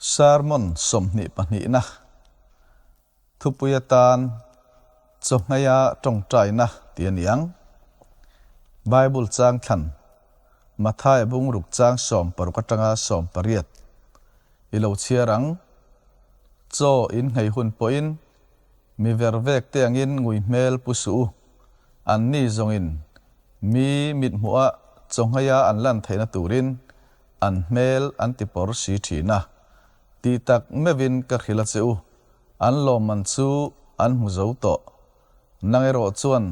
Sermon 22 na thupui atan chawhngheia tawngtaina tih a ni ang. Bible chang thlan Mathaia bungruk chang 60 atanga 18 i lo chhiar ang. Chaw in nghei hun pawhin mi ver vek te angin ngui hmel pu suh u. An ni zawngin mi mithmuha chawngheia an lan theihna turin an hmel an ti pawr si thin a. Tih tak meuhin ka hrilh a che u, an lawmman chu an hmu zo tawh. Nang erawh chuan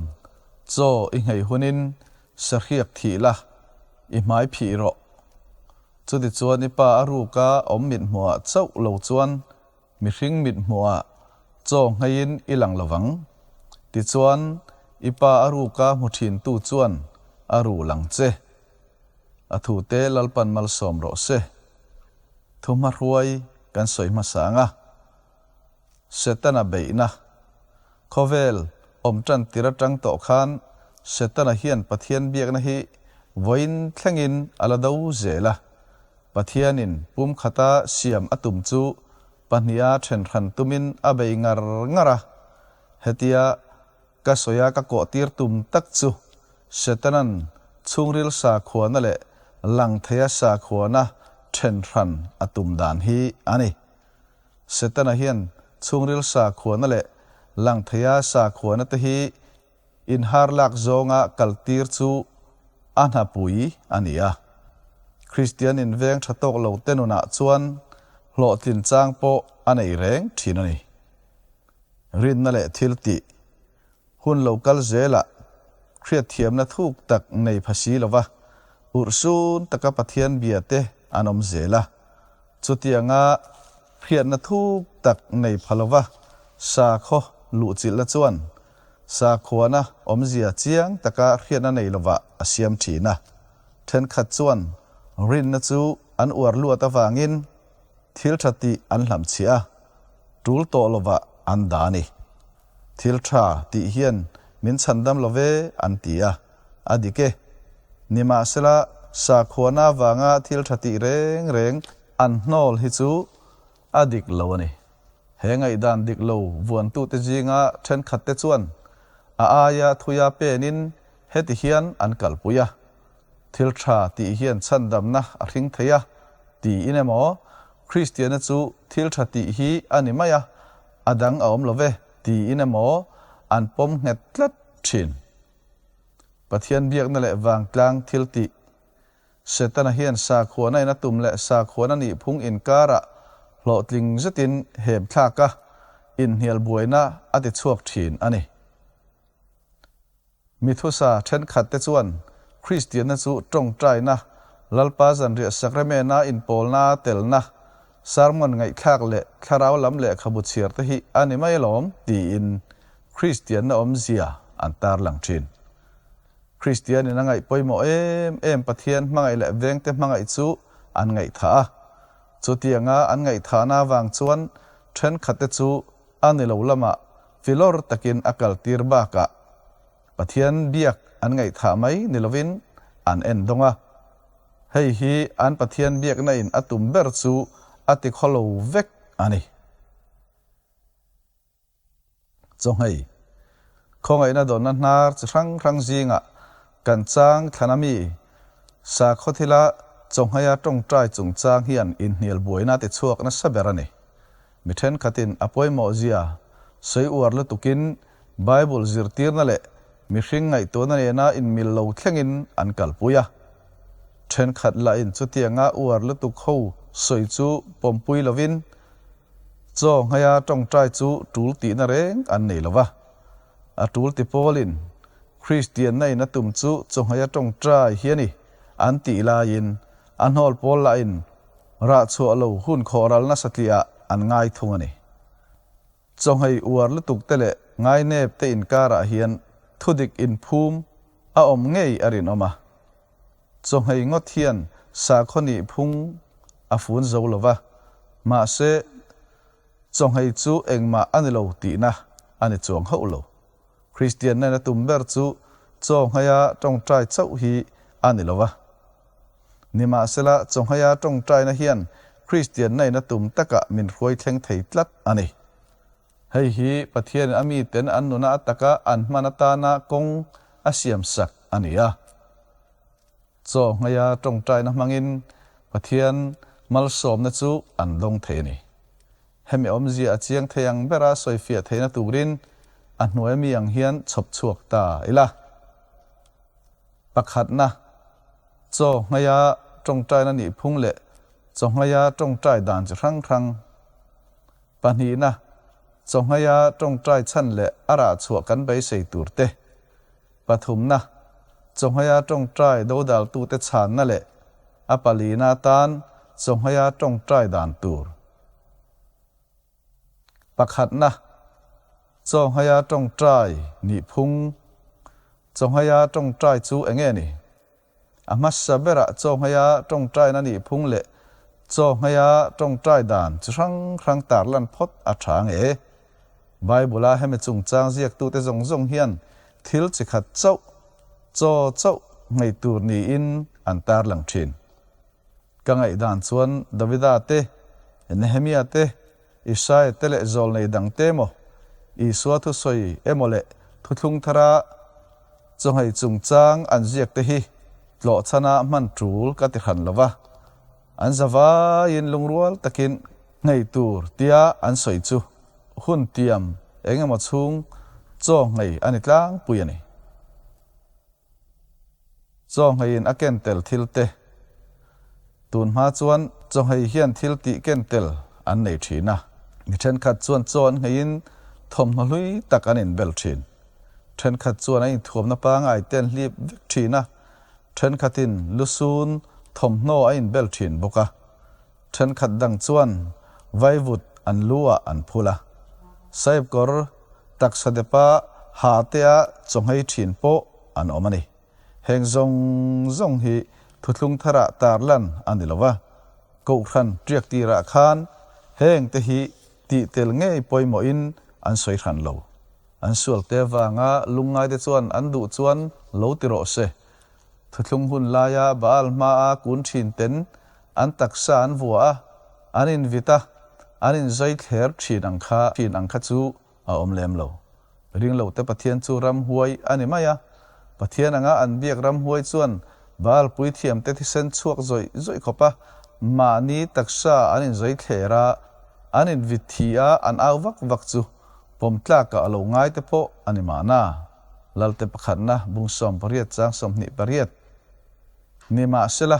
chaw i nghei hunin sahriak thih la, i hmai phih rawh. Chutichuan i pa a ruka awm mithmuhah chauh lo chuan mihring mithmuhah chaw ngheiin i lang lovang. Tichuan i pa a ruka hmu thintu chuan a ru lang che. A thute Lalpan malsawm rawh se. Thuhmahruai kan sawi hmasa ang a. Setana beihna. Khawvel awm tan tir atang tawh khan Setana hian Pathian biakna hi vawiin thlengin a la do zel a. Pathianin pum khata siam a tum chu pahniha then hran tumin a bei ngar ngar a. Hetia ka sawia ka kawh tir tum tak chu Setanan chhungril sakhuana leh lang theia sakhuana then hran a tum dan hi a ni. Setana hian chhungril sakhuana leh lang theia sakhuana te hi inhar lak zawnga kal tir chu a hnapui a ni a. Kristian inveng tha tawk lo te nunah chuan hlawhtlin chang pawh a nei reng thin a ni. Rinna leh thil tih hun lo kal zelah hriatthiamna thuk tak nei pha si lova urhsun taka Pathian bia te an awm zel a. Chutianga hriatna thuk tak nei pha lova sakhaw luhchilhna chuan sakhuana awmzia chiang taka hriatna nei lovah a siam thin a. Thenkhat chuan rinna chu an uar luat avangin thil tha tih an hlamchhiah a, tul tawh lovah an dah a ni. Thil tha tih hian min chhandam lo ve an ti a, a dik e. Nimahsela, sakhuana avanga thil tha tih reng reng an hnawl hi chu a dik lo a ni. He ngaihdan dik lo vuantute zinga thenkhatte chuan a aia thuia penin heti hian an kalpui a, Thil tha tih hian chhandamna a hring thei a, tiin emaw, Kristiana chu thil tha tih hi a ni mai a, a dang a awm lo ve, tiin emaw an pawm nghet tlat thin. Pathian biakna leh vangtlang thil tih. Setana hian sakhuana in a tum leh sakhuana nihphung inkarah hlawhtling zetin hem thlak a, inhnial buaina a ti chhuak thin a ni. Mi thusa thenkhatte chuan Kristianna chu tawngtaina, Lalpa zanriah sakramena inpawlna telna, sermon ngaihthlak leh thlarau lam lehkhabu chhiar te hi a ni mai alawm tiin Kristianna awmzia an tarlang thin. Kristianin a ngaih pawimawh em em Pathian hmangaih leh vengte hmangaih chu an ngaihthah a. Chutianga an ngaihthahna avang chuan thenkhatte chu a ni lo lamah filawr takin a kaltir bakah Pathian biak an ngaihthah mai ni lovin an en dawng a. Hei hi an Pathian biakna in a tum ber chu a ti khawlo vek a ni. Chawnghei, khawngaihna dawnna hnar chi hrang hrang zingah kan chang thlan a mi sakhaw thila chawngheia tawngtai chungchang hian inhnial buaina ti chhuak nasa ber a ni. Mi thenkhatin a pawimawh zia sawi uar lutukin Bible zirtirna leh mihring ngaihtuahna nena inmil lo thlengin an kalpui a. Thenkhat lahin chutianga uar lutuk ho sawi chu pawmpui lovin chaw nghaia tawngtai chu tul tihna reng an nei lo va. A tul ti pawlin Kristianna in a tum chu chaw nghaia tawngtai hi a ni an tih laiin a hnawl pawl lahin Rah chhuah lo hun khawhralna satliah an ngai thung a ni. Chawnghei uar lutuk te leh ngainep te inkarah hian thudik inphum a awm ngei a rinawm a. Chawnghei ngawt hian sakhaw nih phung a fun zo lo va, mahse chawnghei chu engmah a ni lo tihna a ni chuang hauh lo. Kristian nena tum ber chu chawngheia tawngtai chauh hi a ni lo va. Nimahsela, chawngheia tawngtaina hian Kristianna in a tum takah min hruai thleng thei tlat a ni. Hei hi Pathianin a miten an nuna a taka an hman atana kawng a siamsak a ni a. Chaw nghaia tawngtaina hmangin Pathian malsawmna chu an dawng thei a ni. Hemi awmzia a chiang thei ang bera sawifiah theihna turin a hnuai mi ang hian chhawp chhuak ta ila. Pakhatna, chaw nghaia tawngtaina nihphung leh chaw nghaia tawngtai dan chi hrang hrang. Pahnihna, chaw nghaia tawngtai chhan leh a rah chhuah kan beisei tur te. Pathumna, chawnghaia tawngtai dodaltute chhanna leh a palina atan chawnghaia tawngtai dan tur. Pakhatna, chawnghaia tawngtai nihphung. Chawnghaia tawngtai chu eng nge ni? A hmasa berah chawnghaia tawngtaina nihphung leh chawnghaia tawngtai dan chi hrang hrang tarlan phawt a tha nge? Bible-a hemi chungchang ziaktute zawng zawng hian thil chi khat chauh, chaw chauh ngei tur niin an tarlang thin. Ka ngaihdan chuan Davida te, Nehemia te, Isaia te leh zawlnei dang te emaw, Isua thusawi emaw leh thuthlung thara chawngei chungchang an ziak te hi tlawhchhana hman tul ka ti hran lo va, an zavaiin lungrual takin nghei tur tia an sawi chu hun tiam eng emaw chhung chaw nghei a ni tlangpui a ni. Chaw ngheiin a ken tel thil te. Tun hma chuan chaw nghei hian thil tih ken tel an nei thin a. Mi thenkhat chuan chaw an ngheiin thawmhnaw hlui tak an inbel thin. Thenkhat chuan an inthuamna pangai te an hlip vek thin a, thenkhatin lusun thawmhnaw a inbel thin bawk a. Thenkhat dang chuan vaivut an lu ah an phul a. Saip kawr taksa depa ha tea chaw nghei thin pawh an awm a ni. Heng zawng zawng hi thuthlung tharah tarlan a ni lo va, Kohhran tiak tirah khan heng te hi tih tel ngei pawimawhin an sawi hran lo. An sualte avanga lungngaite chuan an duh chuan lo ti rawh se. Thuthlung hun laia Baal hmaa kun thin ten an taksa an vua a, an invit a, an inzai thler thin ang kha thin ang kha chu a awm lem lo. Ringlote Pathian chu ramhuai a ni mai a, Pathian anga an biak ramhuai chuan Baal puithiamte thisen chhuak zawih zawih khawp a, mahni taksa an inzai thler a, an invit thi a, an au vak vak chu pawm tlakah a lo ngai te pawh a ni mahna. Lalte pakhatna bung 18 chang 28 Nimahsela,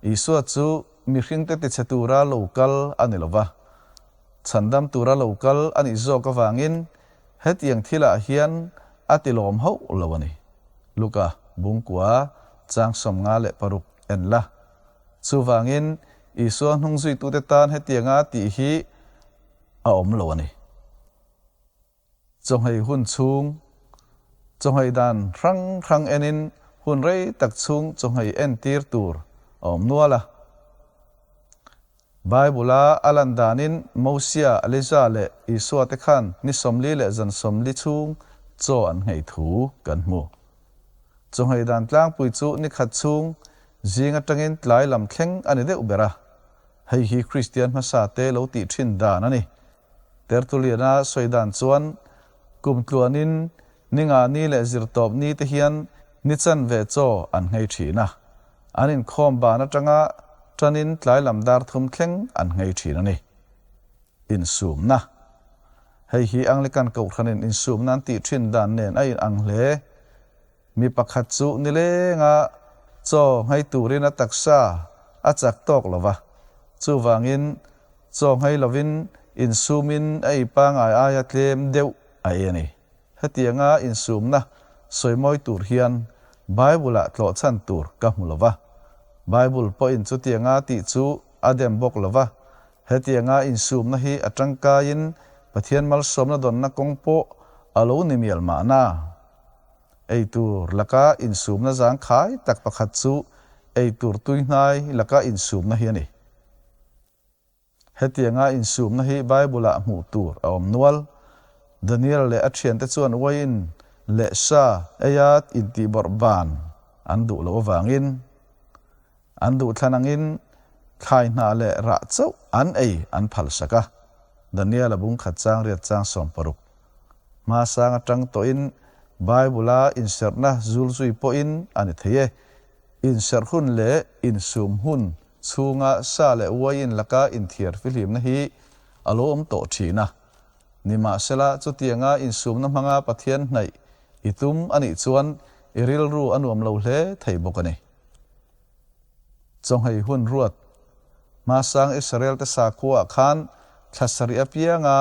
Isua chu mihringte tichhe tura lo kal a ni lo va, chhandam tura lo kal a nih zawk avangin hetiang thilah hian a tilawm hauh lo a ni. Luka bungkua chang 56 en la. Chuvangin, Isua hnungzuitute tan hetianga tih hi a awm lo a ni. Chawngei hun chhung, chawngei dan hrang hrang enin hun rei tak chhung chawngei entir tur a awm nual a. Bible-a a lan danin Mosia, Elija leh Isua te khan ni 40 leh zan 40 chhung chaw an nghei thu kan hmu. Chawngei dan tlangpui chu ni khat chhung zing atangin tlai lam thleng a ni deuh ber a. Hei hi Kristian hmasa te lo tih thin dan a ni. Tertullian-a sawi dan chuan kum tluanin ni nga ni leh zirtawp ni te hian ni chanve chaw an nghei thin a, an inkhawm ban atanga tanin tlai lam dar thum thleng an nghei thin a ni. Insumna. Hei hi Anglican Kohhranin insumna an tih thin dan nen a inang hle. Mi pakhat chu nilenga chaw nghei turin a taksa a chak tawk lo va, chuvangin chaw nghei lovin insumin a ei pangai aia tlem deuh a ei a ni. Hetianga insumna sawimawi tur hian Bible-ah tlawhchhan tur ka hmu lo va. Bible pawhin chutianga tih chu a dem bawk lo va, hetianga insumna hi a tangkaiin Pathian malsawmna dawnna kawng pawh a lo ni mial mahna. Eitur laka insumna zangkhai tak pakhat chu eitur tuihnai laka insumna hi a ni. Hetianga insumna hi Bible-ah hmuh tur a awm nual. Daniel leh a thiante chuan uaiin leh sa eia intihbawrh ban an duh loh avangin an duhthlan angin. Thlai hnah leh rah chauh an ei an phalsak a, Daniel-a bung khat chang riat chang 60. Hmasang atang tawhin Bible-a inserhna zulzui pawhin a ni thei e. Inserh hun leh insum hun chhunga sa leh uaiin laka inthiar fihlimna hi a lo awm tawh thin a. Nimahsela, chutianga insumna hmanga Pathian hnaih i tum a nih chuan i rilru a nuam lo hle thei bawk a ni. Chawnghei hun ruat hmasang Israel te sakhua ah khan thla sarih apianga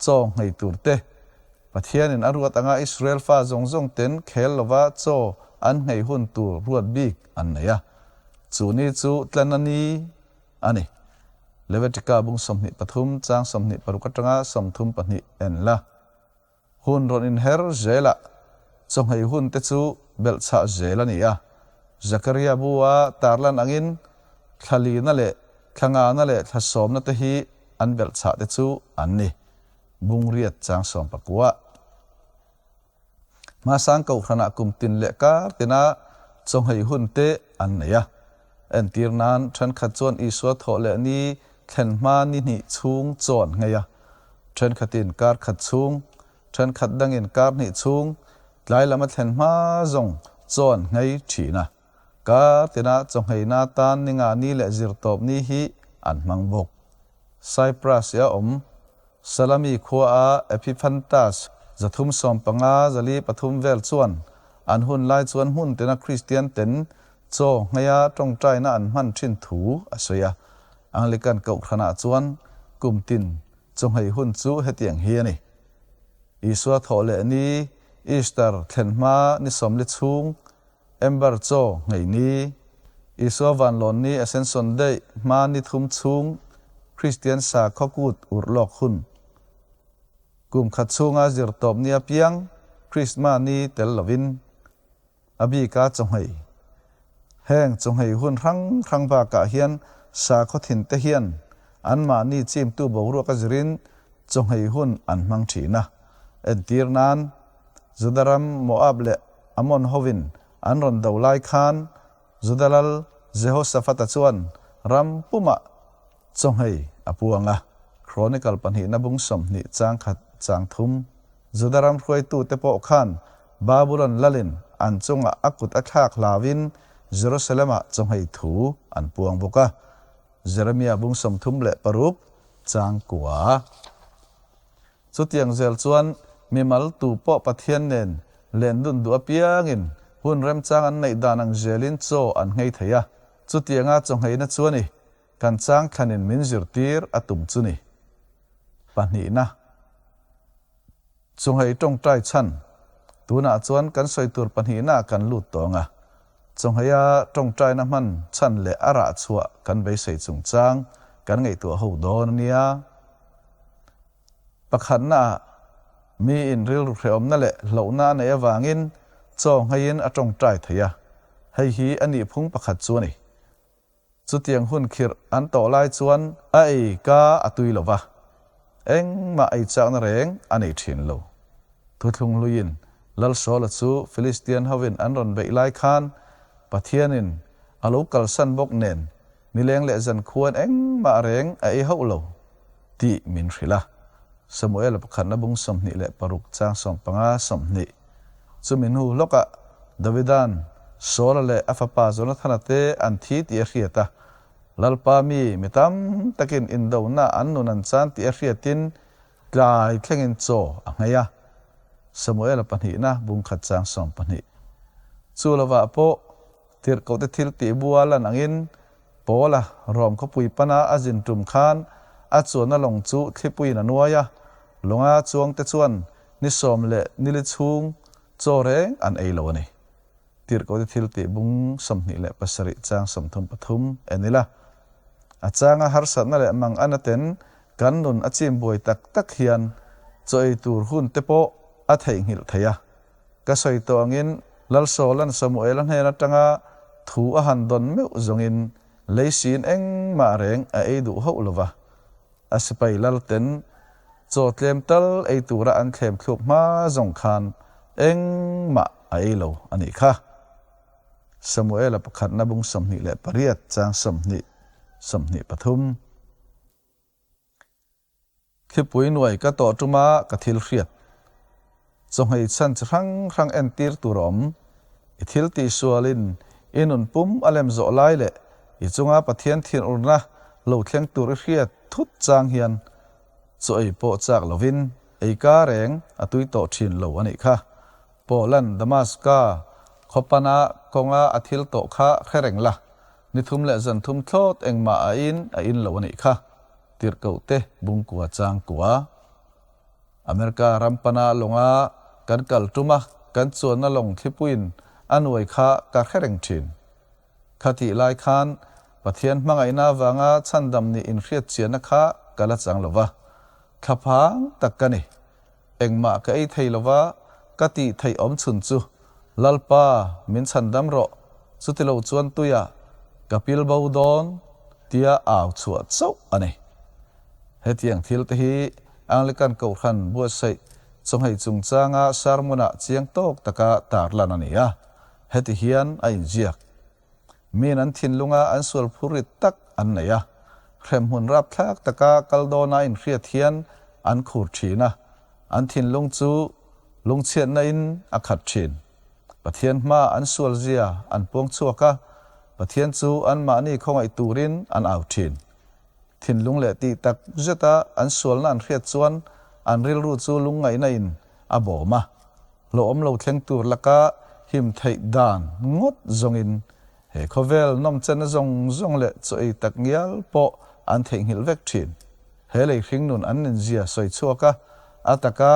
chaw nghei tur te, Pathianin a ruat anga Israel fa zawng zawng ten khel lova chaw an nghei hun tur ruat bik an nei a. Chu ni chu tlana ni a ni. Levitika bung 23 chang 26 atanga 32 en la. Hun rawn inher zelah chawhmei hun te chu belhchhah zel a ni a. Zakaria bu-a tarlan angin thla lina leh thla ngana leh thla sawmna te hi an belhchhah te chu an ni. Bungriat chang 19. Hmasang Kohhranah kum tin leh kar tina chawhmei hun te an nei a. Entir nan thenkhat chuan Isua thawh leh ni thlen hma ni hnih chhung chaw an nghei a. Thenkhatin kar khat chhung, thenkhat dangin kar hnih chhung, tlai lam a thlen hma zawng chaw an nghei thin a. Kar tina chaw ngheina tan ni nga ni leh zirtawp ni hi an hmang bawk. Cyprus-i a awm Salami khua a Epiphantas 315 403 vel chuan an hun lai chuan hmun tina Kristian ten chaw ngheia tawngtaina an hman thin thu a sawi a. Anglican Kohhranah chuan kum tin chawnghei hun chu hetiang hi a ni. Isua thawh leh ni, Easter thlen hma ni 40 chhung, Ember chaw nghei ni, Isua vanlawn ni Ascension Day hma ni thum chhung Kristian sakhaw kut urh lawk hun. Kum khat chhunga zirtawp ni apiang Krisma ni tel lovin A bika chawnghei. Heng chawnghei hun hrang hrang bakah hian sakhaw thinte hian anmahni chimtu boruak a zirin chawnghei hun an hmang thin a. Entir nan, Juda ram Moab leh Ammon hovin an rawn do lai khan Juda lal Jehoshaphat-a chuan ram pumah chawnghei a puang a. Chronicle pahnihna bung 20 chang khat chang thum. Juda ram hruaitute pawh khan Babulon lalin an chungah a kut a thlak hlauin Jerusalem-ah chawnghei thu an puang bawk a. Jeremia bung 36 chang kua. Chutiang zel chuan mimal tu pawh Pathian nen len dun duh apiangin hun remchang an neih dan ang zelin chaw an nghei thei a. Chutianga chawngheina chu a ni. Kan chang thlanin min zirtir a tum chu ni. Pahnihna. Chunghei tawngtai chhan, Tunah chuan kan sawi tur pahnihna ah kan lut tawng a. Chungheia tawngtaina hman chhan leh a rah chhuah kan beisei chungchang kan ngaihtuah ho dawn a nia. Pakhatna ah miin rilru hrehawmna leh hlauhna a neih avangin chaw ngheiin a tawngtai thei a, hei hi a nihphung pakhat chu a ni. Chutiang hun khirh an tawh lai chuan a ei ka a tui lo va, engmah ei chakna reng a nei thin lo. Thuthlung hluiin Lalsawla chu Philistian hovin an rawn beih lai khan Pathianin a lo kalsan bawk nen nileng leh zan khuan engmah reng a ei hauh lo tih min hrilh a. Samuela pakhatna bung 26 chang 15 20. Chumi hnu hlawkah Davida'n Saula leh a fapa Jonathana te an thi tih a hriat a, Lalpa mi mi tam takin indona an nun an chan tih a hriatin tlai thlengin chaw a nghei a. Samuela pahnihna bung khat chang 12. Chu lovah pawh tirhkohte thil tih bua lan angin Paula Rom khawpui pana a zin tum khan a chuanna lawng chu thlipuiin a nuai a, lawnga chuangte chuan ni sawm leh nili chhung chaw reng an ei lo a ni. Tirhkohte thil tih bung 27 chang 33 en ila. A changa harsatna leh mang ana ten kan nun a chim buai tak tak hian chaw ei tur hun te pawh a theihnghilh thei a. Ka sawi tawh angin Lalsawla'n Samuela hnen atanga thu a han dawn meuh zawngin leisiin engmah reng a ei duh hauh lo va. A sipai lalten chaw tlem tal ei tura an thlem thluk hma zawng khan engmah a ei lo a nih kha. Samuela pakhatna bung 28 chang 20. 23. Thlipui nuai ka tawh tuma ka thil hriat. Chawhmei chhan chi hrang hrang entir tur a awm. I thil tihsualin i nun pum a lem zawh lai leh i chunga Pathian thinurna lo thleng tur i hriat thut chang hian chaw ei pawh chak lovin ei ka reng a tui tawh thin lo a nih kha. Pawlan Damaska khaw pana kawnga a thil tawh kha hre reng la, ni thum leh zan thum thlawt engmah a in a in lo a nih kha. Tirhkohte bungkua changkua. America ram pana lawnga kan kal tuma kan chuanna lawng thlipuiin a nuai kha ka hre reng thin. Khatih lai khan Pathian hmangaihna avanga chhandam nih inhriatchianna kha ka la chang lo va, thlaphang tak ka ni. Engmah ka ei thei lo va, ka tih theih awm chhun chu, Lalpa, min chhandam rawh, chutilo chuan tuiah ka pil bo dawn tia au chhuah chauh a ni. Hetiang thil te hi Anglican Kohhran buatsaih chawnghei chungchanga sermon-ah chiang tawk taka tarlan a ni a. Heti hian a inziak. Miin an thinlunga an sual phur rit tak an nei a, hremhmun rapthlak taka kal dawna inhriat hian an khur thin a, an thinlung chu lungchhiatna in a khat thin. Pathian hma an sual zia an puang chhuak a, Pathian chu anmahni khawngaih turin an au thin. Thinlung leh tih tak zeta an sualna an hriat chuan an rilru chu lungngaihna in a bawm a. Hlawhawm lo thleng tur laka him theih dan ngawt zawngin he khawvel nawmchenna zawng zawng leh chaw ei tak ngial pawh an theihnghilh vek thin. He lei hringnun an ninzia sawi chhuak a, a taka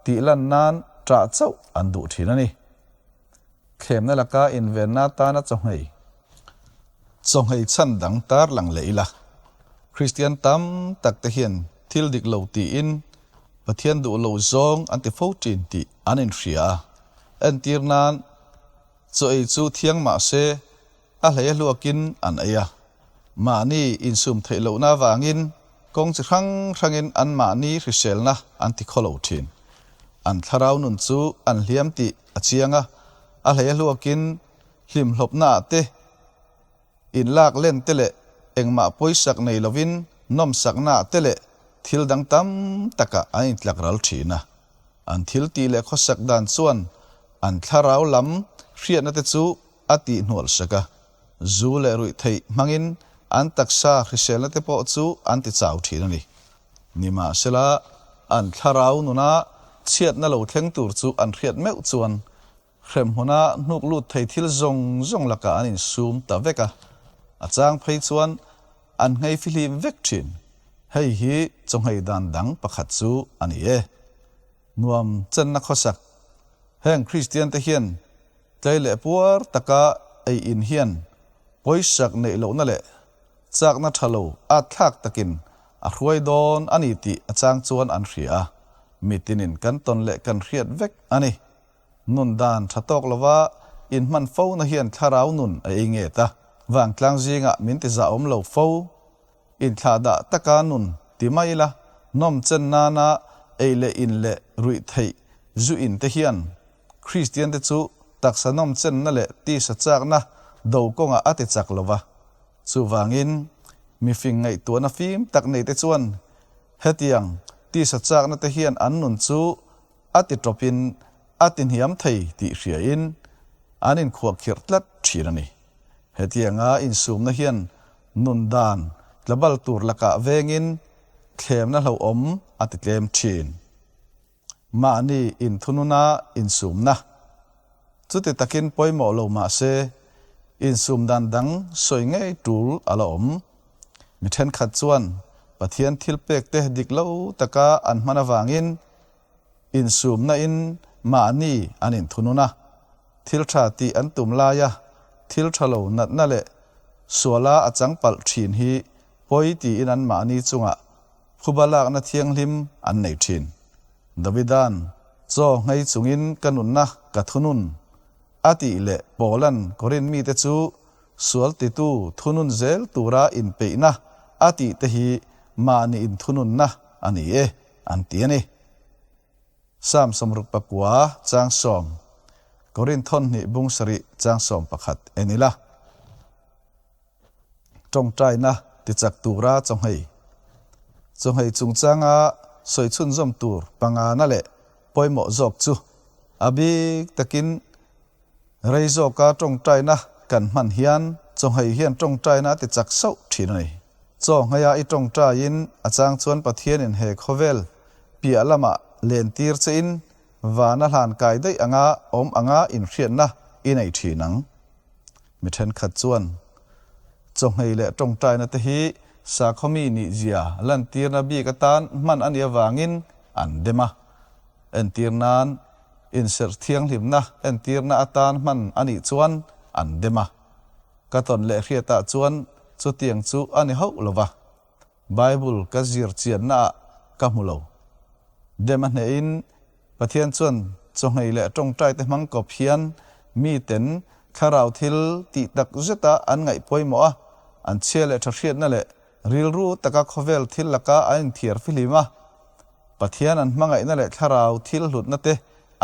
tih lan nan ṭah chauh an duh thin a ni. Thlemna laka invenna atana chawhmei. Chawhmei chhan dang tarlang leh ila, Kristian tam tak te hian thil dik lo tiin Pathian duh lo zawng an ti fo ṭin tih an inhria a. Entir nan, chaw ei chu thiang mah se a hlei a hluakin an ei a. Mahni insum theih lohna avangin kawng chi hrang hrangin anmahni hriselna an ti khaw lo ṭhin. An thlarau nun chu an hliam tih a chiang a, a hlei a hluakin hlimhlawpnaah te, inlak len te leh engmah pawisak nei lovin nawmsaknaah te leh thil dang tam takah an intlak ral ṭhin a. An thil tih leh khawsak dan chuan an thlarau lam hriatna te chu a tihhnual sak a, zu leh ruih theih hmangin an taksa hriselna te pawh chu an ti chau thin a ni. Nimahsela, an thlarau nuna chhiatna lo thleng tur chu an hriat meuh chuan hremhmuna hnuk lut thei thil zawng zawng lakah an insum ta vek a, a chang phei chuan an nghei fihlim vek thin. Hei hi chawnghei dan dang pakhat chu a ni e. Nuam chenna khawsak. Heng Kristian te hian Tlei leh puar taka ei in hian pawisak neih lohna leh chakna tha lo at thlak takin a hruai dawn a ni tih a chang chuan an hria a, mitinin kan tawn leh kan hriat vek a ni. Nun dan tha tawk lova inhman fo na hian thlarau nun a ei nget a, vangtlang zingah min ti zahawm lo fo. Inthlahdah taka nun ti mai ila, nawm chen nana ei leh in leh ruih theih zu in te hian Kristiante chu taksa nawm chenna leh tisa chakna do kawngah a ti chak lo va. Chuvangin, mifing ngaihtuahna fim tak neite chuan hetiang tisa chakna te hian an nun chu a ti tawpin a ti hniam thei tih hriain an inkhuahkhirh tlat thin a ni. Hetianga insumna hian nun dan tlabal tur lakah vengin thlemna hlauhawm a ti tlem thin. Mahni inthununa insumna. Chuti takin pawimawh lo mah se, insum dan dang sawi ngei tul a la awm. Mi thenkhat chuan Pathian thilpekte dik lo taka an hman avangin insumna in mahni an inthunun a, thil tha tih an tum laia thil tha lo natna leh suala a chang palh thin hi pawi tiin an mahni chungah Phuba lakna thianghlim an nei thin. Davida'n, Chaw nghei chungin ka nunna ka thunun, a tih leh Paula'n Korinth mite chu sual titu thunun zel tura inpeihna a tih te hi mahni inthununna a ni e, an ti a ni. Psalm 69 chang 10, Korinth thawnhnih bung sarih chang 11 en ila. Tawngtaina. tichak tura chawnghei. Chawnghei chungchanga sawi chhunzawm tur pangana leh pawimawh zawk chu a bik takin rei zawka tawngtaina kan hman hian chawnghei hian tawngtaina a tichak sauh thin a ni. Chawngheiah i tawngtaiin a chang chuan Pathianin he khawvel piah lamah lentir chein vana hlan kai daih anga awm anga inhriatna i nei thin ang. Mi thenkhat chuan chawnghei leh tawngtaina te hi sakhaw mi nihzia lantirna bik atan hman a nih avangin an dem a. Entir nan inserh thianghlimna entirna atan hman a nih chuan an dem a. Ka tawn leh hriatah chuan chutiang chu a ni hauh lo va. Bible ka zir chiannaah ka hmu lo. Dem a hnehin Pathian chuan chawnghei leh tawngtaite hmang kawp hian miten thlarau thil tih tak zeta an ngaih pawimawh a, an chhia leh tha hriatna leh rilru taka khawvel thil laka an inthiar fihlim a, Pathian an hmangaihna leh thlarau thil hlutna te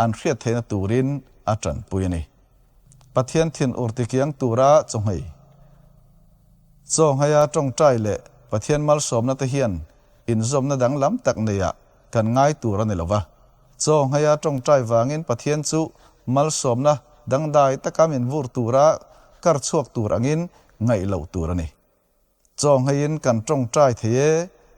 an hriat theihna turin a tanpui a ni. Pathian thinur tikiang tura chawnghei. Chaw nghaia tawngtai leh Pathian malsawmna te hian inzawmna danglam tak neiah kan ngai tur a ni lo va. Chaw nghaia tawngtai vangin Pathian chu malsawmna dangdai taka min vur tura kar chhuak tur angin ngaih loh tur a ni. Chaw nghaiin kan tawngtai thei e,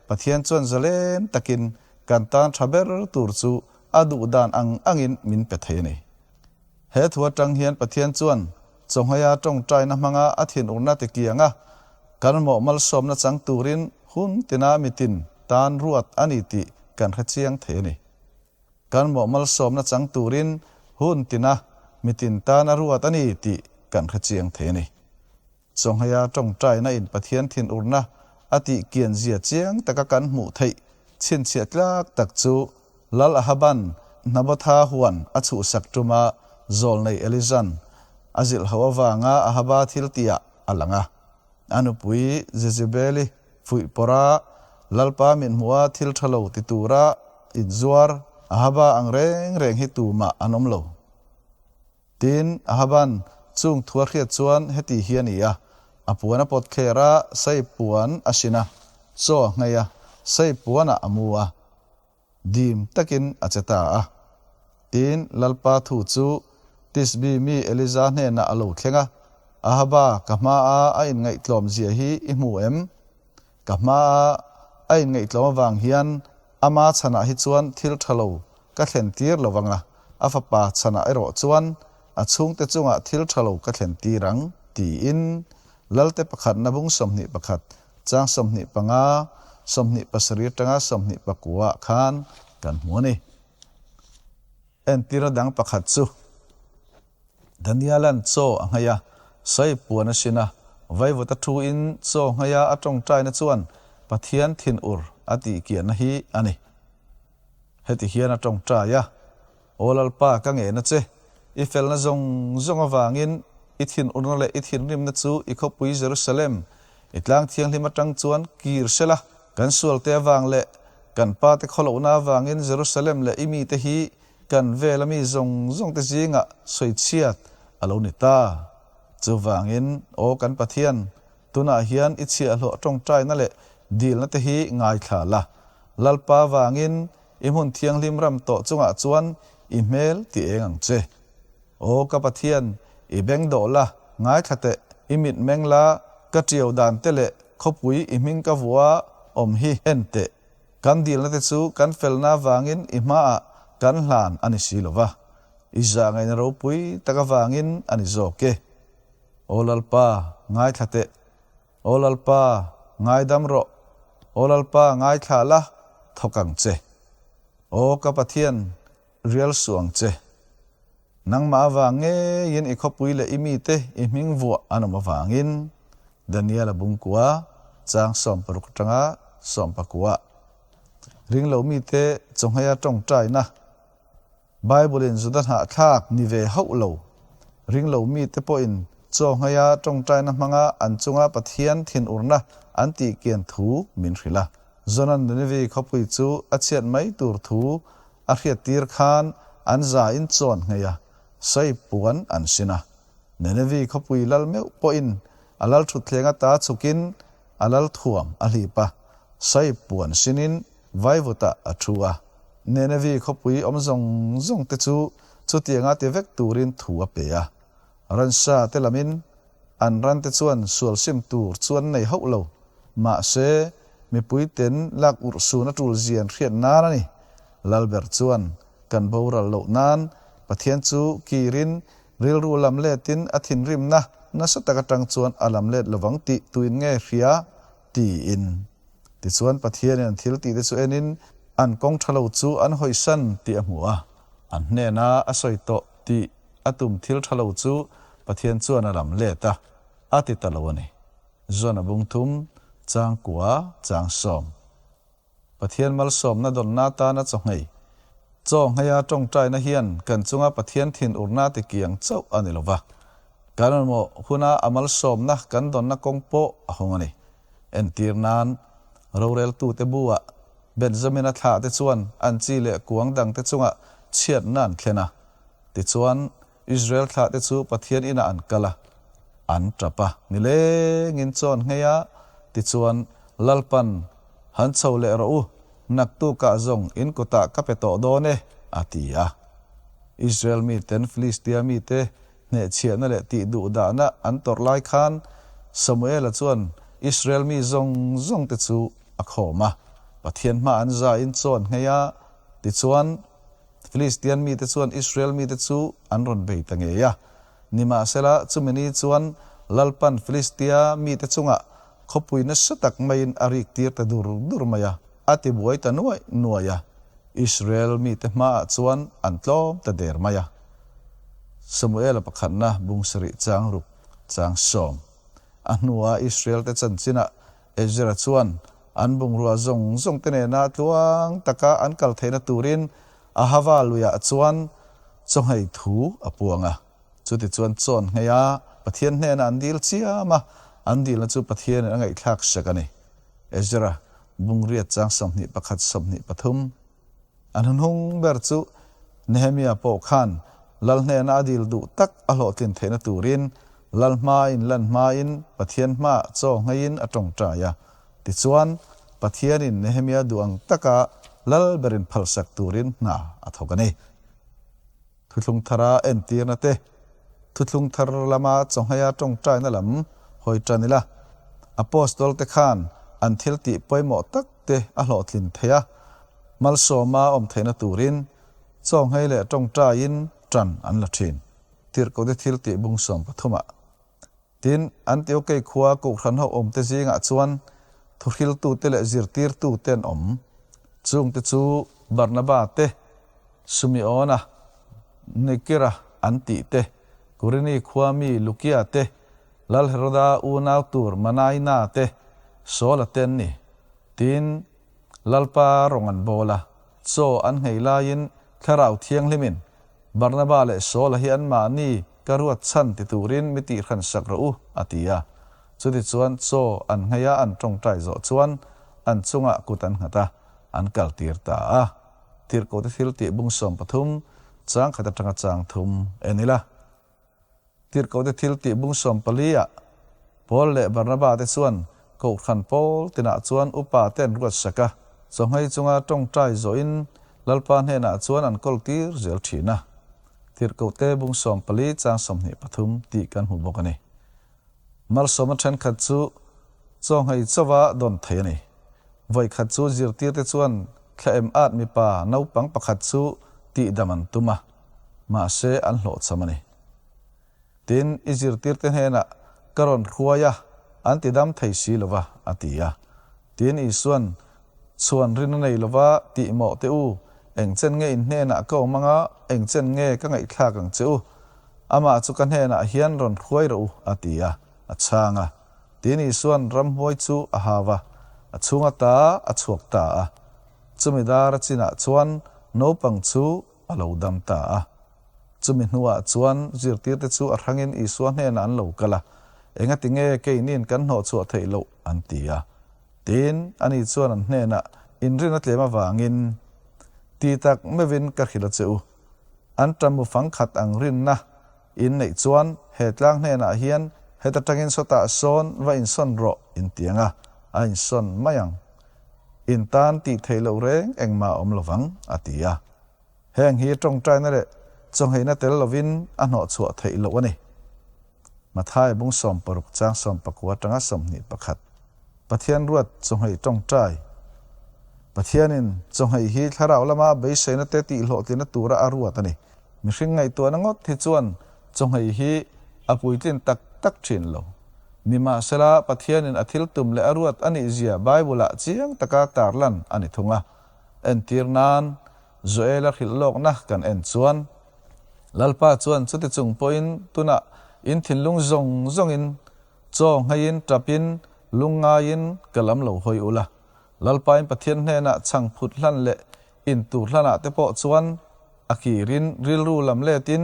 Pathian chuan zalen takin kan tan tha ber tur chu a duh dan ang angin min pe thei a ni. He thu atang hian Pathian chuan chawnghaia tawngtaina hmanga a thinurna ti kianga kan mawh malsawmna chang turin hun tina mitin tan ruat a ni tih kan hre chiang thei a ni. Kan mawh malsawmna chang turin hun tina mitin tan a ruat a ni tih kan hre chiang thei a ni. Chawnghaia tawngtaina in Pathian thinurna a tih kian zia chiang taka kan hmuh theih chhinchhiah tlak tak chu Lal Ahaban Nabotha huan a chhuhsak tuma zawlnei Elizan a zilh ho avanga Ahaba thil tihah a lang a. A nupui Jezebeli fuih pawrha Lalpa mithmuha thil tha lo ti tura inzuar Ahaba ang reng reng hi tumah an awm lo. Tin, Ahaban chung thu a hriat chuan heti hi a ni a, a puan a pawt thler a, sei puan a sin a, chaw a nghei a, sei puanah a mu a, dim takin a che ta a. Tin, Lalpa thu chu Tisbi mi Elija hnenah a lo thleng a, Ahaba, ka hmaa a inngaihtlawm zia hi i hmu em? Ka hmaa a inngaihtlawm avang hian ama chhanah hi chuan thil tha lo ka thlen tir lo vang a, a fapa chhanah erawh chuan a chhungte chungah thil tha lo ka thlen tir ang, tiin Lalte pakhatna bung 21, chang 25, 27 atanga 29 ah khan kan hmu a ni. Entirna dang pakhat chu Daniela'n chaw a nghaih a, sawi puan a hrin a, vaivut a thuin chaw nghaih a a tawngtaina chuan Pathian thinur a tihkiahna hi a ni. Heti hian a tawngtai a, Aw Lalpa ka ngehna che, i felna zawng zawng avangin i thinurna leh i thinrimna chu i khawpui Jerusalem, i tlang thianghlim atang chuan kir sela, kan sualte avang leh kan pate khawlohna avangin Jerusalem leh i mite hi Kan vela mi zawng zawng te zingah sawichhiat a lo ni ta. Chuvangin, aw kan Pathian, tunah hian i chhiahhlawh tawngtaina leh dilna te hi ngaithla la. Lalpa vangin i hmun thianghlim ram tawh chungah chuan i hmel ti eng ang che. Aw ka Pathian, i beng dawh la, ngaithla teh, i mit meng la, ka tiau dan te leh khawpui i hming ka vua awm hi en teh. Kan dilna te chu kan felna avangin i hmaah kan hlan a ni si lo va, i zahngaihna ropui tak avangin a ni zawk e. Aw Lalpa, ngaithla teh. Aw Lalpa, ngaidam rawh. Aw Lalpa, ngaithla la, thawk ang che. Aw ka Pathian, rial suh ang che. Nangmah avang ngeiin i khawpui leh i mite i hming vuah an awm avangin Daniel-a bungkua chang 60 atanga 19 ringlo mite chawngheia tawngtaina Bible-in Juda hnahthlak ni ve hauh lo ringlo mite pawhin chawngheia tawngtaina hmanga an chunga Pathian thinurna an tihkian thu min hrilh a. Jonan Nineveh khawpui chu a chhiat mai tur thu A hriattir khan an za in chawn nghei a, sawi puan an sin a. Nineveh khawpui lal meuh pawhin a lal thutthleng ata chhukin A lal thuam a hlip a, Saip puan sinin vaivutah a thu a. Nenevi khawpui awm zawng zawng te chu chutianga ti vek turin thu a pe a. Ransa te lamin an ran te chuan sual sim tur chu an nei hauh lo. Mahse, mipui ten lak urh sun a tul zian hriat nan a ni. Lalber chuan kan boral loh nan Pathian chu kirin Rilru lam letin a thinrimna nasa tak atang chuan a lam let lovang tih tuin nge hria? tiin. Tichuan Pathianin an thil tihte chu enin an kawng tha lo chu an hawisan tih a hmu a, an hnena a sawi tawh tih a tum thil tha lo chu Pathian chuan a lam let a, a ti ta lo a ni. Jona bung thum, chang kua, chang sawm. Pathian malsawmna dawnna atana chaw nghei. Chaw ngheia tawngtaina hian kan chunga Pathian thin urna ti kiang chauh a ni lova. Kan mamawh huna a malsawmna kan dawnna kawng pawh a hawng a ni. Entir nan, roreltute buah Benjamina thlahte chuan an chi leh kuang dangte chungah chhiatna an thlen a. Tichuan, Israel thlahte chu Pathian inah an kal a, an tap a, nilengin chawn nghei a, tichuan, Lalpan, Han chho leh rawh u, naktukah zawng in kutah ka pe tawh dawn e, a ti a. Israel miten Filistia mite hnehchhiahna leh tihduhdahna an tawrh lai khan Samuela chuan Israel mi zawng zawngte chu a khawm a, Pathian hma an zain chawn nghei a, tichuan, Filistian mite chuan Israel mite chu an rawn bei ta ngei a. Nimahsela, chumi ni chuan Lalpan Filistia mite chungah khawpui nasa tak maiin a rik tir ta dur dur mai a, a ti buai ta nuaih nuaih a. Israel mite hmaah chuan an tlawm ta der mai a. Samuela pakhatna bung sarih chang ruk chang sawm. A hnuah Israel-te chanchinah Ezra chuan an bungrua zawng zawng te nena tluang taka an kal theihna turin Ahava luiah chuan chawnghei thu a puang a. Chutichuan chawn nghei a, Pathian hnenah an dil chiam a, an dilna chu Pathianin a ngaihthlak sak a ni. Ezra, Bungriat chang 21 23. A hnuhnung ber chu Nehemia pawh khan Lal hnena a dil duh tak a hlawhtlin theihna turin Lal hmain lan hmain Pathian hmaah chaw ngheiin a tawngtai a. Tichuan, Pathianin Nehemia duh ang taka Lal berin phalsak turin hna a thawk a ni. Thuthlung thara entirna te, Thuthlung thar lama chawngheia tawngtaina lam hawi tan ila, Apostol te khan an thil tih pawimawh tak te a hlawhtlin theih a, malsawma awm theihna turin chawnghei leh tawngtaiin tan an la thin. Tirhkohte thil tih bung sawm pathumah. Tin, Antiokei khua Kohhran ho awmte zingah chuan thuhriltute leh zirtirtute an awm. Chungte chu Barnaba te, Sumeona, Nikira an tih te, Kurini khua mi Lukia te, Lal Heroda unau tur Manaina te, Saula te an ni. Tin, Lalpa rawng an bawl a, chaw an nghei laiin Thlarau Thianghlimin Barnaba leh Saula hi anmahni ka ruat chhan ti turin mi tihhran sak rawh u, a ti a. Chutichuan chaw an nghei a an tawngtai zawh chuan an chungah kut an nghat a, an kaltir ta a. Tirhkohte thil tih bung 13, chang khat atanga chang thum en ila. Tirhkohte thil tih bung 14 ah Paul leh Barnaba te chuan Kohhran pawl tinah chuan upa te an ruat sak a, chawnghei chunga tawngtai zawhin Lalpa hnenah chuan an kawl tir zel thin a. Tirhkohte bung 14 chang 23 tih kan hmu bawk a ni. Malsawmna thenkhat chu chawnghei chauha dawn thei a ni. Vawikhat chu zirtirte chuan thla em at mipa naupang pakhat chu tihdam an tum a, mahse an hlawhchham a ni. Tin, i zirtirte hnenah ka rawn hruai a, an tidam thei si lo va, a ti a. Tin, Isua'n, Chhuan rin a nei lo va, tih mawh teh u, eng chen nge in hnenah ka awm anga, eng chen nge ka ngaihthlak ang che u? Amah chu ka hnenah hian rawn hruai rawh u, a ti a, a chhang a. Tin, Isua'n ramhuai chu a hau a, a chhung ata a chhuak ta a. Chumi dar a chinah chuan naupang chu a lo dam ta a. Chumi hnuah chuan zirtirte chu a hrangin Isua hnenah an lo kal a, Engati nge keiniin kan hnawhchhuah theih loh? an ti a. Tin, ani chuan an hnenah inrin a tlem avangin, Ti tak meuhin ka hrilh a che u. An ṭamu fang khat ang rinna in neih chuan he tlang hnenah hian heta ṭangin sawtah sawn va insawn rawh in ti ang a. a insawn mai ang. In tan tih theih loh reng engmah a awm lovang, a ti a. Heng hi tawngtaina leh chawngheina tel lovin a hnawhchhuah theih loh a ni. Matthai bung 60 chang 19 atanga 21. Pathian ruat chawnghei tawngtai. Pathianin chawnghei hi thlarau lama beiseina te tihhlawhtlina tura a ruat a ni. Mihring ngaihtuahna ngawt hi chuan chawnghei hi a puitlin tak tak thin lo. Nimahsela, Pathianin a thil tum leh a ruat a nihzia Bible-ah chiang taka tarlan a ni thung a. Entir nan, Joel-a hrilh lawkna kan en chuan, Lalpa chuan chuti chung pawhin tunah in thinlung zawng zawngin Chaw ngheiin, tapin, lungngaiin ka lam lo hawi ula. Lalpain Pathian hnenah chhang phut hlan leh intur hlanah te pawh chuan a kirin rilru lam letin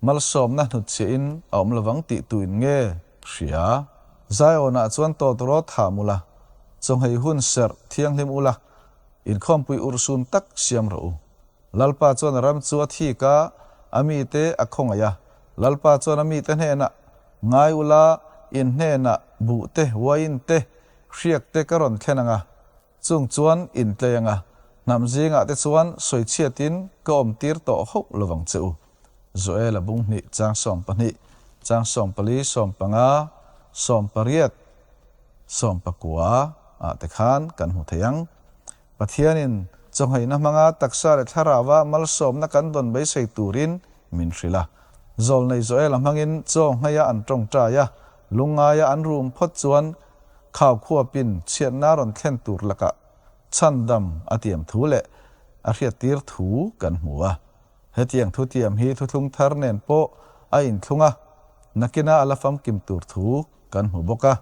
malsawmna hnutchhiahin a awm lovang tih tuin nge hria? Zion-ah chuan tawt rawt ham ula, chawnghei hun serh thianghlim ula, inkhawmpui urhsun tak siam rawh u. Lalpa chuan a ram chu a thik a, a mite a khawngaih a. Lalpa chuan a mite hnenah, Ngai ula, in hnenah buh te, uain te, hriak te ka rawn thlen ang a, chung chuan in tlei ang a, hnam zingah te chuan sawichhiatin ka awmtir tawh hauh lovang che u. Joel-a bung hnih chang 12, chang 14, 15, 18, 19 ah te khan kan hmu thei ang. Pathianin chawngheihna hmanga taksa leh thlarauva malsawmna kan dawn beisei turin min hrilh a. Zawlnei Joel-a hmangin chawngheia an tawngtai a, lungngaia an rum phawt chuan khau khuapin chhiatna rawn thlen tur lakah chhandam a tiam thu leh a hriattir thu kan hmu a. Hetiang thutiam hi thuthlung thar nen pawh a inthlung a, nakina a la famkim tur thu kan hmu bawk a.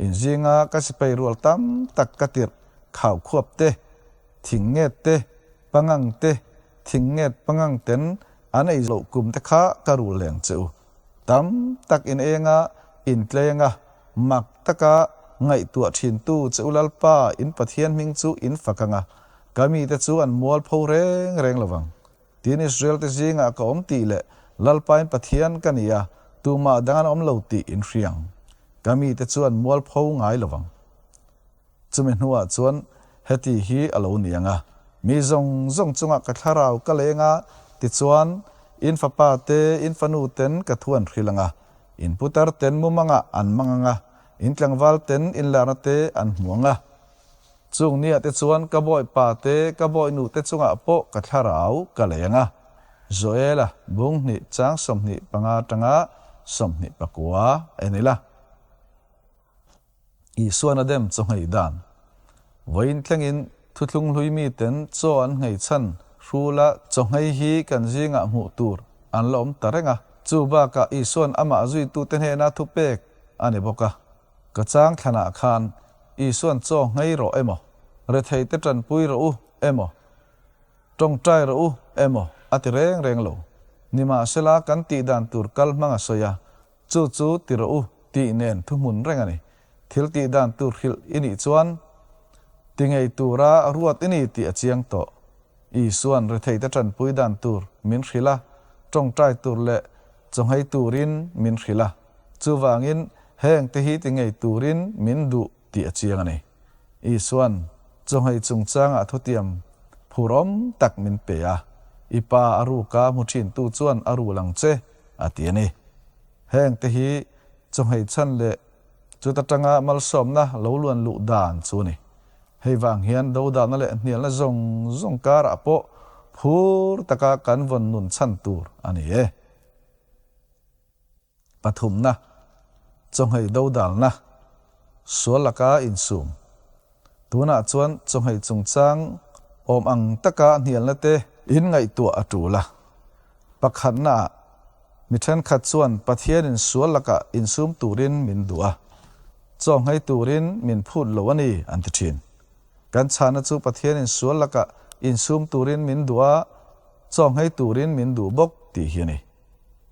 Inzinga ka sipai rual tam tak ka tirh khau khuap te, thing nget te, pangang te, thing nget pangang ten an ei loh kum te kha ka rul leng che u. Tam tak in enga, in tlenga, mak taka ngaihtuah thintu che u Lalpa in Pathian hming chu in fak anga, ka mite chu an mual pho reng reng lovang. Tin Israel te zingah ka awm tih leh Lalpa in Pathian ka ni a, tumah dang an awm lo tih in hriang. Ka mite chu an mual pho ngai lovang. Chumi hnuah chuan heti hi a lo ni ang a, Mi zawng zawng chungah ka thlarau ka leng a, tichuan, in fapa te, in fanu ten ka thu an hrilh ang a, in putar ten mumangah an mang ang a, in tlangval ten in larna te an hmu ang a. Chung niah te chuan ka bawipa te, ka bawihnu te chungah pawh ka thlarau ka leng a. Joel-a bung hnih chang 25 atanga 29 en ila. Isuan a dem chaw nghei dan. Vawiin thlengin thuthlung hlui miten chaw an nghei chhan hrula chaw nghei hi kan zingah hmuh tur an la awm ta reng a. Chu bakah Isuan amah zuitute hnena thupek a ni bawk a. Ka chang thlanah khan Isuan chaw nghei rawh emaw, retheite tanpui rawh u emaw, tawngtai rawh u emaw a ti reng reng lo. Nimahsela kan tihdan tur kal hmang a sawi a, Chu chu ti rawh u tih nen thuhmun reng a ni. Thil tih dan tur hrilh i nih chuan ti ngei tura ruat i ni tih a chiang tawh. Isuan retheite tanpui dan tur min hrilh a, tawngtai tur leh chawnghei turin min hrilh a. Chuvangin heng te hi ti ngei turin min duh tih a chiang a ni. Isuan chawnghei chungchangah thutiam phurawm tak min pe a, I pa a ruka hmu thintu chuan a rul ang che, a ti a ni. Heng te hi chawnghei chhan leh chuta tanga malsawmna lo luan luh dan chu a ni. Hei vang hian dodalna leh hnialna zawng zawng karah pawh phur taka kan vawn nun chhan tur a ni e. Pathumna, chawnghei dodalna, sual laka insum. Tunah chuan chawnghei chungchang awm ang taka hnialna te in ngaihtuah a tul a. Pakhatnaah, mi thenkhat chuan Pathianin sual lakah insum turin min duh a, chawnghei turin min phut lo a ni an ti thin. Kan chhana chu Pathianin sual lakah insum turin min duh a, chawnghei turin min duh bawk tih hi a ni.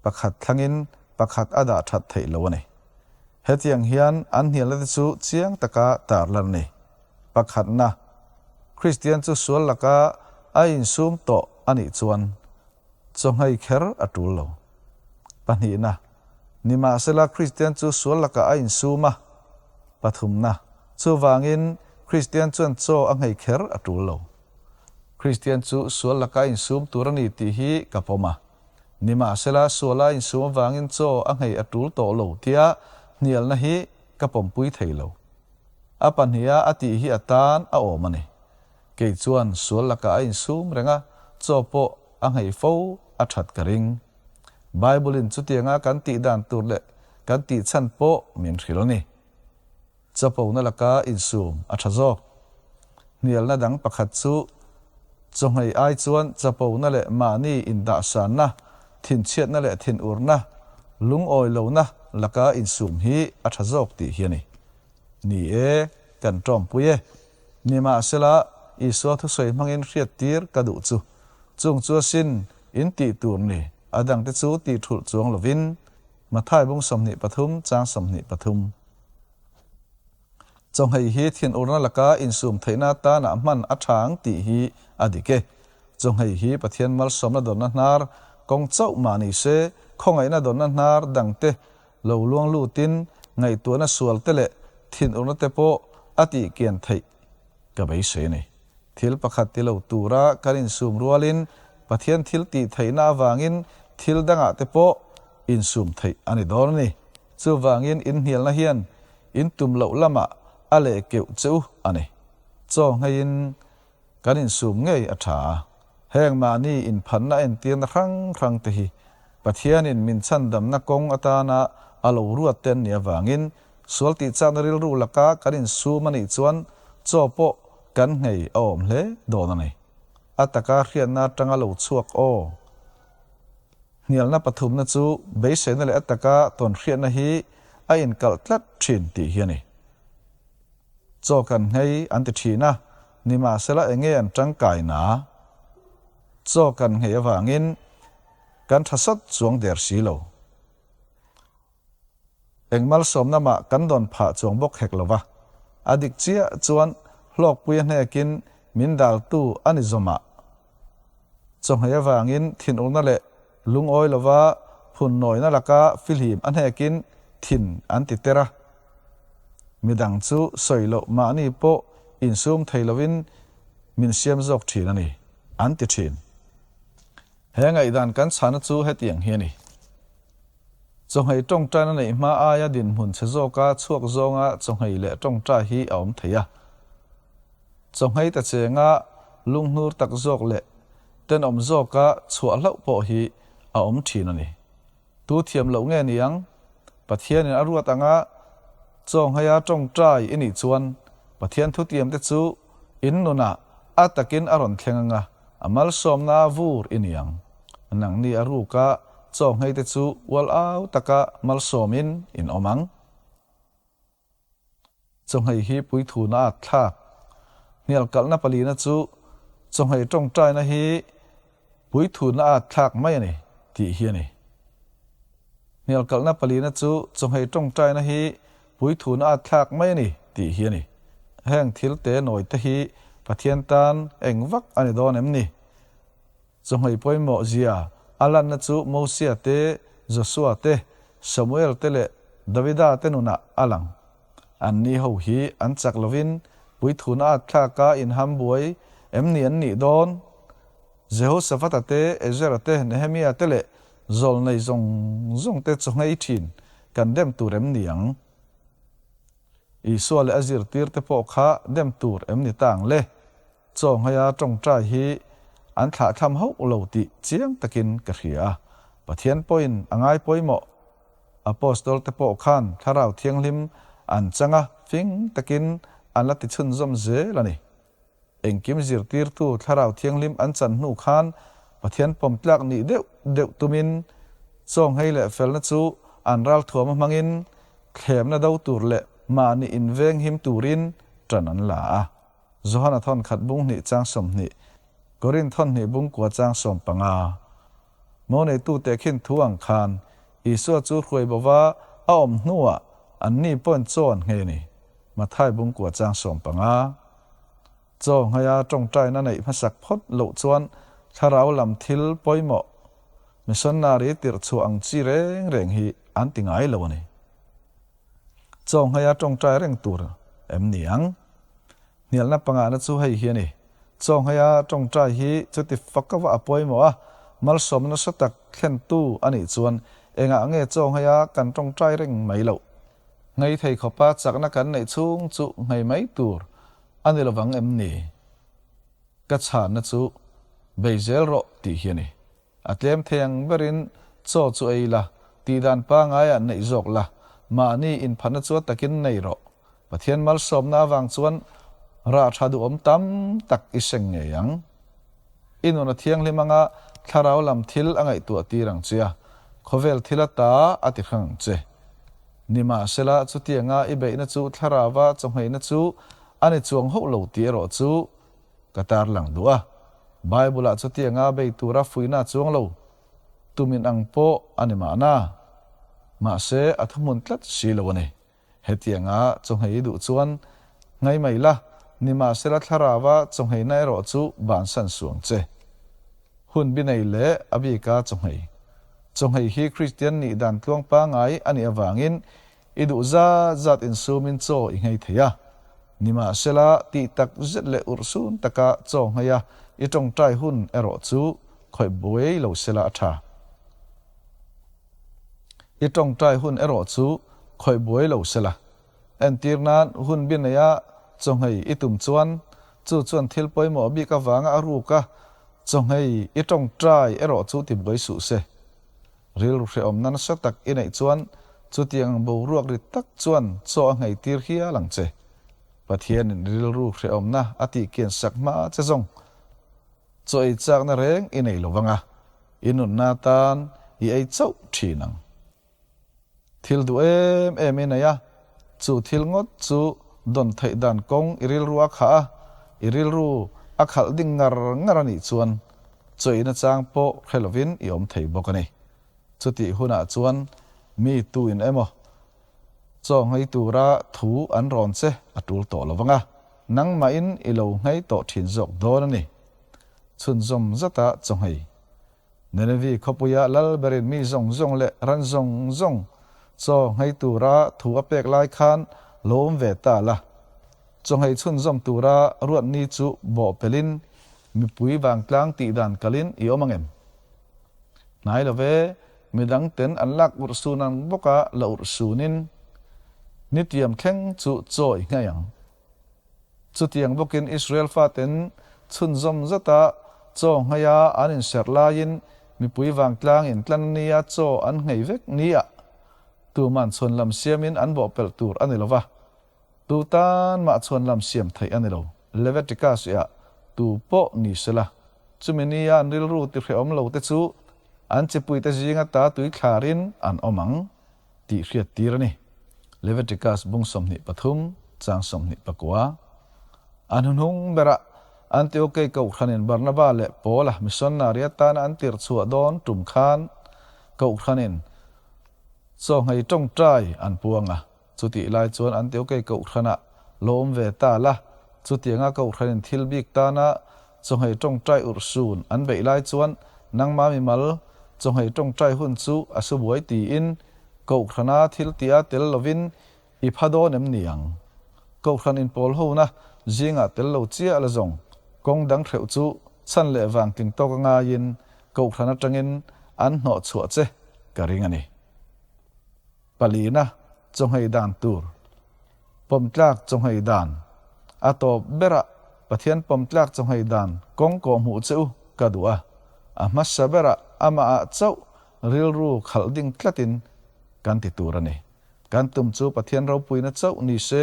Pakhat thlangin pakhat a dah that theih lo a ni. Hetiang hian an hnialna te chu chiang taka tarlan a ni. Pakhatna, Kristian chu sual laka a insum tawh a nih chuan chawnghei kher a tul lo. Pahnihna, Nimahsela Kristian chu sual lakah a insum a. Pathumna. Chuvangin, Kristian chuan chaw a nghei kher a tul lo. Kristian chu sual laka insum tur a ni tih hi ka pawm a. Nimahsela, suala insum avangin chaw a nghei a tul tawh lo tia hnialna hi ka pawmpui thei lo. A pahniha a tih hi a tan a awm a ni. Kei chuan sual lakah a insum reng a, chaw pawh a nghei fo a that ka ring. Bible-in chutianga kan tih dan tur leh kan tih chhan pawh min hrilh a ni. Chapona laka insum a tha zawk. Hnialna dang pakhat chu chawhmei ai chuan chapona leh mahni indahsanna, thinchhiatna leh thinurna, lungawi lohna laka insum hi a tha zawk tih hi a ni. Ni e, kan tawmpui e. Nimahsela, Isua thusawi hmangin hriattir ka duh chu. Chung chu asin in tih tur ni, a dangte chu tih thulh chuang lovin. Mathai bung 23 chang 23. Chawhmeh hi thinurna laka insum theihna atana hman a tha ang tih hi a dik e. Chawhmeh hi Pathian malsawmna dawnna hnar kawng chauh mah ni se, khawngaihna dawnna hnar dangte lo luang lutin ngaihtuahna sualte leh thinurna te pawh a tih kian theih ka beisei a ni. Thil pakhat ti lo tura kan insum rualin Pathian thil tih theihna avangin thil dangah te pawh insum theih a ni dawn a ni. Chuvangin inhnialna hian in tum loh lamah a leh keuh che u a ni. Chaw ngheiin kan insum ngei a tha a. Heng mahni inphanna entirna hrang hrang te hi Pathianin min chhandamna kawng atana a lo ruat te an nih avangin sual tihchakna rilru laka kan insum a nih chuan chaw pawh kan nghei a awm hle dawn a ni. A taka hriatna atanga lo chhuak aw. Hnialna pathumna chu beiseina leh a taka tawnhriatna hi a inkalh tlat thin tih hi a ni. Chaw kan nghei an ti thin a, nimahsela enge an tangkai na? Chaw kan nghei avangin kan tha sawt chuang der si lo. Eng malsawmna mah kan dawn phah chuang bawk hek lo va, a dik chiah chuan hlawkpui a hnekin min daltu a ni zawmah. Chawhmeh avangin thinurna leh lungawi lova phunnawina laka fihlim a hnekin thin an ti ter a. Midang chu sawi loh mahni pawh insum thei lovin min siam zawk thin a ni, an ti thin. He ngaihdan kan chhana chu hetiang hi a ni. Chawhmeh tawngtaina neih hma aia dinhmun chhe zawka chhuak zawnga chawhmeh leh tawngtai hi a awm thei a. Chawhmeh ta chenga lunghnur tak zawk leh tenawm zawka chhuah hlauh pawh hi a awm thin a ni. Tu thiam loh nge niang? Pathianin a ruat anga chawhmeha tawngtai i nih chuan Pathian thutiamte chu in nunah a takin a rawn thleng anga a malsawmna vur i niang. Nangni a ruka chaw ngheite chu ual au taka malsawmin in awm ang. Chaw nghei hi puithuna a thlak. Hnial kalhna palina chu chaw nghei tawngtaina hi puithuna a thlak mai a ni tih hi a ni. Hnial kalhna palina chu chaw nghei tawngtaina hi puithuna a thlak mai a ni tih hi a ni. Heng thil te nawi te hi Pathian tan eng vak a ni dawn em ni? Chawhmeh pawimawh zia a lanna chu Mosia te, Josua te, Samuel te leh Davida te nunah a lang. Anni ho hi an chak lovin puithuna at thlaka inham buai em ni an nih dawn? Jehoshaphat-a te, Ezra te, Nehemia te leh zawlnei zawng zawng te chawhmeh thin kan dem tur em ni ang? Isua leh a zirtirte pawh kha dem tur em ni ta ang le? Chaw nghaia tawngtai hi an thlahthlam hauh lo tih chiang takin ka hria a. Pathian pawhin a ngai pawimawh. Apostol te pawh khan Thlarau Thianghlim an chang a, fing takin an la tichhunzawm zel a ni. Engkim zirtirtu Thlarau Thianghlim an chan hnu khan Pathian pawmtlak nih deuh deuh tumin chaw nghei leh felna chu an ralthuam a hmangin thlemna do tur leh mahni invenghim turin ṭan an la a. Johana thawn khat bung hnih chang 20, Korin thawn hnih bung kua chang 15. Mo neitute khin thu ang khan Isua chu hruai bova a awm hnuah anni pawhin chaw an nghei a ni. Mathai bung kua chang 15. Chaw nghaia tawngtaina neih hmasak phawt loh chuan thlarau lam thil pawimawh missionary tirh chhuah ang chi reng reng hi an ti ngai lo a ni. Chaw nghaia tawngtai reng tur. em ni ang? Hnialna pangahna chu hei hi a ni. Chaw ngheia tawngtai hi chuti fak ava a pawimawh a, malsawmna nasa tak thlentu a nih chuan engah nge chaw ngheia kan tawngtai reng mai loh? Nghei thei khawpa chakna kan neih chhung chu nghei mai tur a ni lovang em ni? Ka chhanna chu bei zel rawh tih hi a ni. A tlem thei ang berin chaw chu ei la, tihdan pangaiah neih zawk la, mahni inphatna chu a takin nei rawh. Pathian malsawmna avang chuan rah tha duhawm tam tak i seng ngei ang. I nun a thianghlim anga thlarau lam thil a ngaihtuah tir ang che a, khawvel thil a ta a ti hrang ang che. Nimahsela, chutianga i beihna chu thlarauva chawhngheihna chu a ni chuang hauh lo tih erawh chu Ka tarlang duh a, Bible-ah chutianga bei tura fuihna a chuang lo, tumin ang pawh a ni mahna. Mahse, a thuhmun tlat si lo a ni. Hetianga chawnghei i duh chuan ngai mai la, nimahsela thlarauva chawngheina erawh chu bansan suang che. Hun bi nei leh a bika chawnghei. Chawnghei hi Kristian nih dan tluang pangai a nih avangin I duh zat zat insumin chaw i nghei thei a. Nimahsela, tih tak zet leh urhsun taka chaw nghei a i tawngtai hun erawh chu khawih buai lo sela a tha. I tawngtai hun erawh chu khawih buai lo sela. Entir nan hun bi neia chaw nghei i tum chuan chu chuan thil pawimawh bik avanga a ruk a, chaw nghei i tawngtai erawh chu ti buai suh se. Rilru hrehawmna nasa tak i neih chuan chutiang ang boruak rit tak chuan chaw a nghei tir hial ang che. Pathianin rilru hrehawmna a tih kian sak hma che zawng chaw ei chakna reng i nei lo vang a, i nunna tan i ei chauh thin ang. Thil duh em em i nei a, chu thil ngawt chu dawn theih dan kawng i rilru a khah a, i rilru a khalh ding ngar ngar a nih chuan chawi nachang pawh hre lovin i awm thei bawk a ni. Chutih hunah chuan mi tuin emaw chaw nghei tura thu an rawn che a tul tawh lo vang a, nangmahin i lo nghei tawh thin zawk dawn a ni. Chhunzawm zata chaw nghei Nineveh khawpuia lal berin mi zawng zawng leh ran zawng zawng chaw nghei tura thu a pek lai khan lo awm ve ta la. Chaw nghei chhunzawm tura ruat ni chu bawh pelin mipui vangtlang tih dan kalin i awm angem? Hnai lo ve, midang ten an lak urhsun ang bawka la urhsunin nitiam thleng chu chaw i nghei ang. Chutiang bawkin Israel faten chhunzawm zata chaw ngheia an inserh laiin mipui vangtlang intlan nia chaw an nghei vek nia tuman chhuanlam siamin an bawhpelh tur a ni lo va, tu tan mah chhuanlam siam theih a ni lo. Leviticus iah tu pawh ni sela, chumi nia an rilru tihrehawm lo te chu an chipuite zinga ta tui thlarin an awm ang. tih hriat tir a ni. Leviticus bung 23 chang 29. A hnuhnung berah Antiokei Kohhranin Barnaba leh Paula missionary atana an tirh chhuah dawn tum khan Kohhranin chaw nghei tawngtai an puang a. Chutih lai chuan Antiokei Kohhranah lo awm ve ta la, chutianga Kohhranin thil bik tana chaw nghei tawngtai urhsun an beih lai chuan nangma mimal Chawnghei tawngtai hun chu a su buai tiin Kohhrana thil tia tel lovin i pha dawn em ni ang? Kohhran inpawl hona zingah tel lo chiah la zawng kawng dang hreuh chu chhan leh vang tling tawk a ngaiin Kohhran atangin an hnawh chhuah che ka ring a ni. Palina chawnghei dan tur Pawmtlak chawnghei dan A tawp berah Pathian pawmtlak chawnghei dan kawng kawh hmuh che u ka duh a, a hmasa berah amahah chauh rilru khalh ding tlatin kan ti tur a ni. Kan tum chu Pathian ropuina chauh ni se,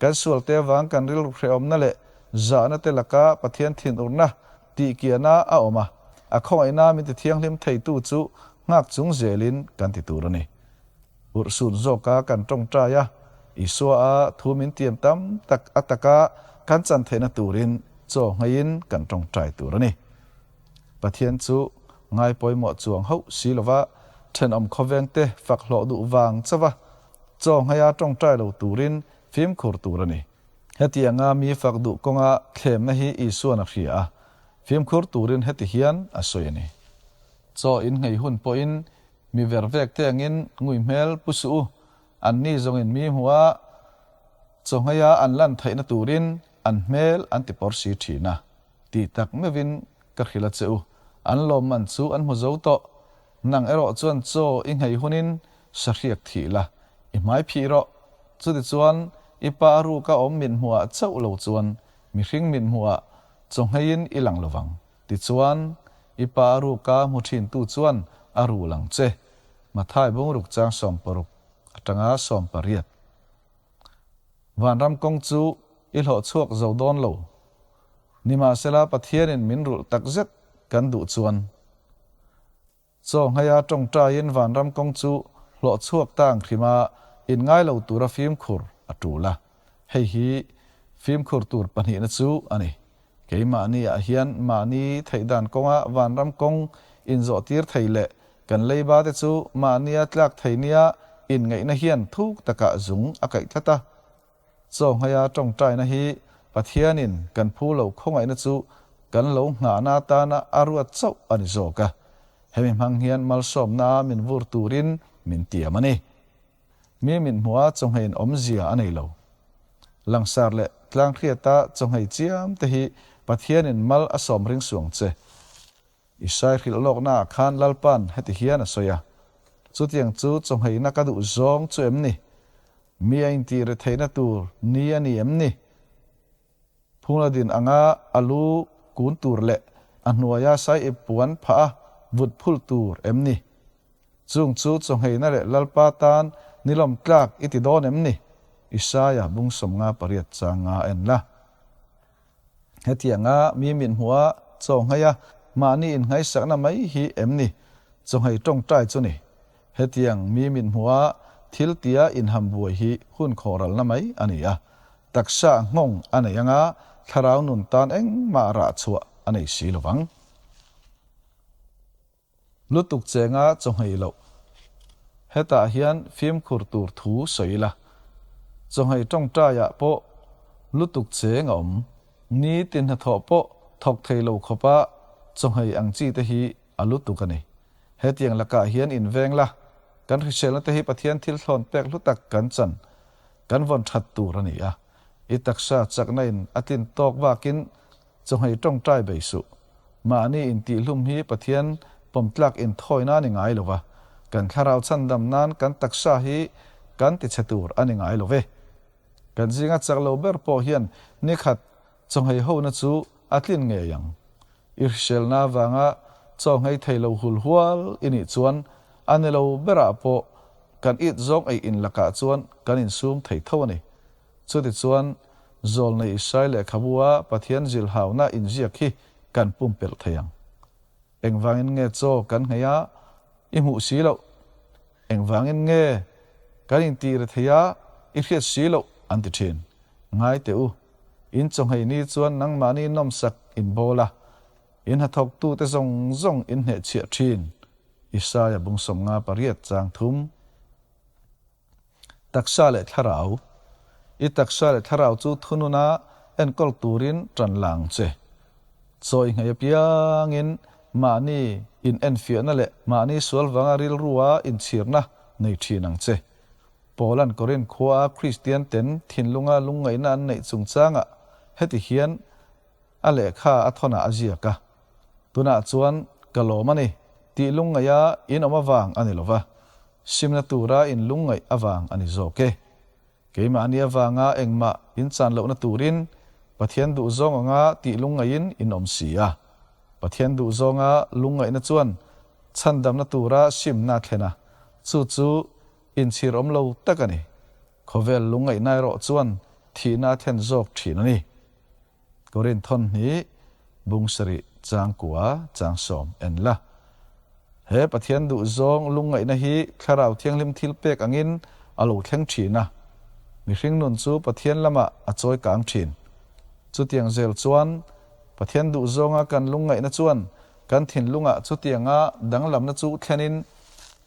kan sualte avang kan rilru hrehawmna leh zahna te laka Pathian thinurna tihkiahna a awm a, a khawngaihna min tithianghlim theitu chu nghak chung zelin kan ti tur a ni. Urhsun zawka kan tawngtai a, Isua a thu min tiam tam tak a taka kan chan theihna turin chaw ngheiin kan tawngtai tur a ni. Pathian chu ngai pawimawh chuang hauh si lova thenawm khawvengte fak hlawh duh vang chauha chaw ngheia tawngtai lo turin fimkhur tur a ni. Hetianga mi fak duh kawnga thlemna hi Isuan a hria a, fimkhur turin heti hian a sawi a ni. Chaw in nghei hun pawhin Mi ver vek te angin ngui hmel pu suh u, an ni zawngin mi hmu a, Chawngheia an lan theihna turin an hmel an ti pawr si thin a. Tih tak meuhin ka hrilh a che u, an lawmman chu an hmu zo tawh. Nang erawh chuan chaw i nghei hunin sahriak thih la, i hmai phih rawh. Chutichuan i pa a ruka awm mit hmuhah chauh lo chuan mihring mit hmuhah chawngheiin i lang lovang. Tichuan, i pa a ruka hmu thintu chuan a rul ang che. Mathai bungruk chang 60 atanga 18. Vanram kawng chu i hlawh chhuak zo dawn lo. Nimahsela Pathianin min rulh takzet kan duh chuan chaw nghaia tawngtaiin vanram kawng chu hlawh chhuak ta ang hrima inngai lo tura fimkhur a tul a. Hei hi fimkhur tur pahnihna chu a ni. Keimahni-ah hian mahni theih dan kawnga vanram kawng inzawhtir thei leh kan leiba te chu mahnia tlak thei nia inngaihna hian thuk takah zung a kaih tlat a. Chaw nghaia tawngtaina hi Pathianin kan phu lo khawngaihna chu kan lo nghahna atana a ruat chauh a ni zawk a. Hemi hmang hian malsawmna min vur turin min tiam a ni. Mi min hmuha chawngheiin awmzia a nei lo. Langsar leh tlanghriata chawnghei chiam te hi Pathianin mal a sawm ring suang che. Isai hrilh lawknaah khan Lalpa'n heti hian a sawi a, Chutiang chu chawngheiina ka duh zawng chu em ni? Mi a intih retheihna tur ni a ni em ni? Phungla din anga a lu kun tur leh a hnuaia sai ip puan phah a vut phul tur em ni? Chung chu chawngheina leh Lalpa tan nilawm tlak i ti dawn em ni? Isaia bung 58 chang nga en la. Hetianga mi min hmuh a chawnghei a, mahni inngaihsakna mai hi em ni? Chawnghei tawngtai chu ni. Hetiang mi min hmuh a thil tia inham buai hi hun khawhralna mai a ni a. Taksa nghawng a nei anga thlarau nun tan engmah rah chhuah a nei si lovang. Lutuk chenga chawnghei loh. Hetah hian fimkhur tur thu sawi ila. Chawnghei tawngtaiah pawh lutuk cheng a awm. Ni tin hnathawh pawh thawk thei lo khawpa chawnghei ang chi te hi a lutuk a ni. Hetiang lakah hian inveng la, kan hriselna te hi Pathian thil thlawn pek hlu tak kan chan, kan vawn that tur a ni a. I taksa chakna in a tlin tawk bakin chawnghei tawngtai bei suh. Mahni intihhlum hi Pathian pawmtlak inthawina a ni ngai lo va, kan thlarau chhandam nan kan taksa hi kan tichhe tur a ni ngai lo ve. Kan zinga chak lo ber pawh hian nikhat chawnghei hona chu a tlin ngei ang. I hriselna avanga chaw nghei thei lo hul hual i nih chuan a ni lo berah pawh kan it zawng ei in lakah chuan kan insum thei tho a ni. Chutichuan, Zawlnei Isai lehkhabu-a Pathian zilhauna inziak hi kan pumpelh thei ang. Engvangin nge chaw kan nghei a i hmuh si loh? Engvangin nge kan intih ri thei a i hriat si loh? an ti thin. Ngai teh u, in chawnghei ni chuan nangmahni nawmsak in bawl a, in hnathawktute zawng zawng in hnehchhiah thin. Isaia bung 58 chang 3. Taksa leh thlarau, I taksa leh thlarau chu thununa enkawl turin tan la ang che. Chaw i nghei apiangin mahni in enfiahna leh mahni sual vanga rilrua inchhirna nei thin ang che. Paula'n Korinth khuaa Kristian ten thinlunga lungngaihna an neih chungchangah heti hian A lehkha a thawnah a ziak a, Tunah chuan ka lawm a ni, tih lungngaih a in awm avang a ni lo va, simna tura in lungngaih avang a ni zawk e. Keimahni avanga engmah in chan lohna turin Pathian duhzawng anga tih lungngaihin in awm si a. Pathian duhzawnga lungngaihna chuan chhandamna tura simna a thlen a, chu chu inchhir awm lo tak a ni. Khawvel lungngaihna erawh chuan thihna a thlen zawk thin a ni. Korin thawn hnih, bung sarih, chang kua, chang sawm en la. He Pathian duhzawng lungngaihna hi Thlarau Thianghlim thil pek angin a lo thleng thin a. Mihring nun chu Pathian lamah a chawi kang thin. Chutiang zel chuan Pathian duhzawnga kan lungngaihna chuan kan thinlungah chutianga danglamna chu thlenin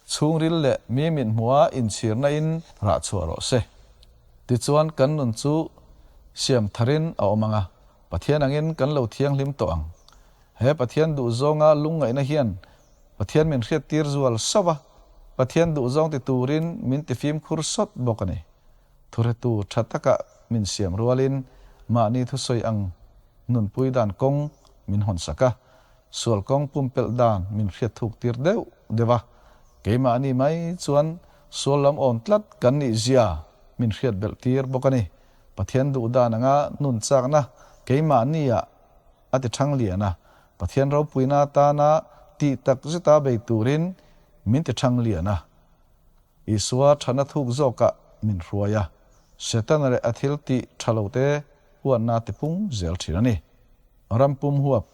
chhungril leh mi mithmuha inchhirna in rah chhuah rawh se. Tichuan kan nun chu siam tharin a awm ang a, Pathian angin kan lo thianghlim tawh ang. He Pathian duhzawnga lungngaihna hian Pathian min hriattir zual sauh a, Pathian duhzawng ti turin min ti fimkhur sawt bawk a ni. Thuhretu tha takah. min siam rualin mahni thusawi ang nunpui dan kawng min hawnsak a, sual kawng pumpelh dan min hriat thuk tir deuh deuh a, keimahni mai chuan sual lam awn tlat kan nih zia min hriat belh tir bawk a ni. Pathian duh dan anga nun chakna keimahniah a ti thang lian a, Pathian ropuina atana tih tak zeta bei turin min ti thang lian a. Isua thana thuk zawkah min hruai a, Setana leh a thil tih tha lote huatna ti pung zel thin a ni. Ram pum huap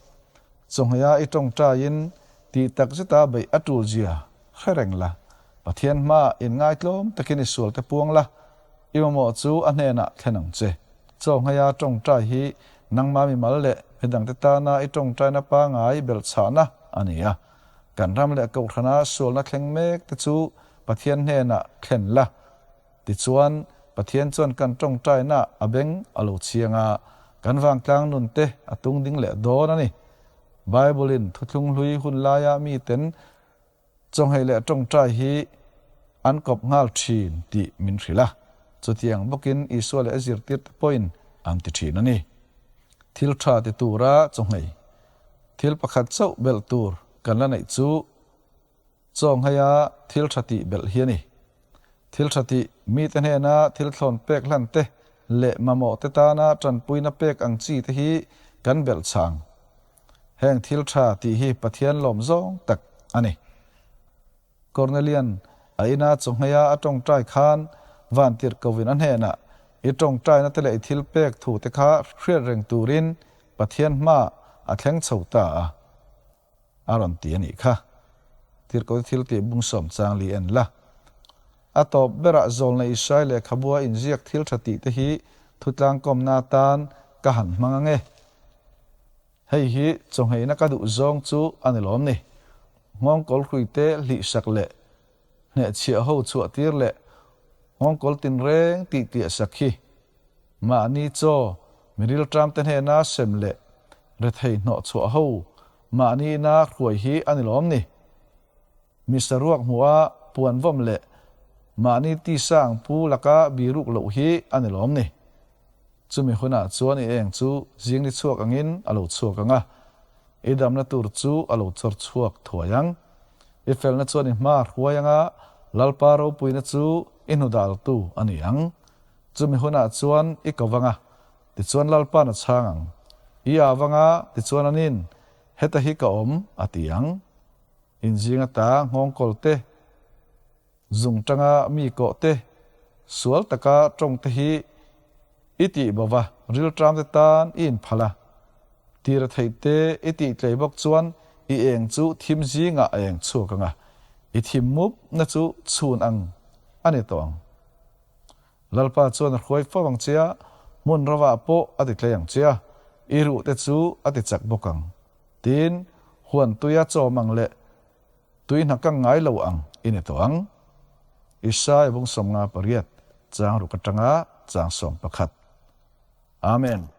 chawngheia i tawngtaiin tih tak zeta beih a tul zia hre reng la, Pathian hmaah inngaitlawm takin i sualte puang la, i mamawh chu a hnenah thlen ang che. Chawngheia tawngtai hi nangma mimal leh midangte tana i tawngtaina pangai belhchhahna a ni a. Kan ram leh kohhrana sualna thleng mek te chu Pathian hnenah thlen la. Tichuan, Pathian chuan kan tawngtaina a beng a lo chhiang a, kan vangtlang nun te a tung ding leh dawn a ni. Bible-in thuthlung hlui hun laia miten chawnghei leh tawngtai hi an kawp nghal thin tih min hrilh a, chutiang bawkin Isua leh a zirtirte pawhin an ti thin a ni. Thil tha ti tura chawnghei Thil pakhat chauh belh tur kan la neih chu chawngheia thil tha tih belh hi a ni. Thil tha tih mite hnena thil thlawn pek hlan te leh mamawh te tana tanpuina pek ang chi te hi kan belh chhang. Heng thil tha tih hi Pathian lawm zawng tak a ni. Kornelian a ina chawngheia a tawngtai khan vantirhkohin a hnenah i tawngtaina te leh i thil pek thu te kha hriat reng turin Pathian hma a thleng chho ta a, a rawn ti a nih kha. Tirhkote thil tih bung sawm chang li en la. A tawp berah Zawlna Isai lehkhabua inziak thil tha tih te hi thutlangkawmna atan ka han hmang ang e. Hei hi chawngheina ka duh zawng chu a ni lawm ni. Nghawngkawl hruite hlihsak leh hnehchhiah ho chhuah tir leh nghawngkawl tinreng tih tliahsak hi Mahni chaw mi rilṭamte hnena sem leh rethei hnawh chhuah ho mahni ina hruai hi a ni lawm ni? Mi saruak hmuha puan vawm leh mahni tisa ang pu laka biruk loh hi a ni lawm ni? Chumi hunah chuan i eng chu zing ni chhuak angin a lo chhuak ang a, i damna tur chu a lo chawr chhuak thuai ang. I felna chuan i hma hruai ang a, Lalpa ropuina chu i hnudaltu a ni ang. Chumi hunah chuan i ko vang a, tichuan Lalpa'n a chhang ang. I â vang a, tichuan anin, Heta hi ka awm, a ti ang. Inzing ata nghawngkawl te, zung tanga mi kawh te, sual taka tawng te hi i tih bo va, rilṭam te tan i inphal a. Tira theih te i tih tlei bawk chuan i eng chu thim zingah a eng chhuak ang a, i thim mupna chu chhun ang a ni tawh ang. Lalpa chuan a hruai fo ang che a, hmun rovah pawh a ti tlei ang che a, i ruhte chu a ti chak bawk ang. Tin, huan tuia chawm ang leh tui hna kang ngai lo ang i ni tawh ang. Isaiah bung 58, chang ruk atanga chang 11. Amen.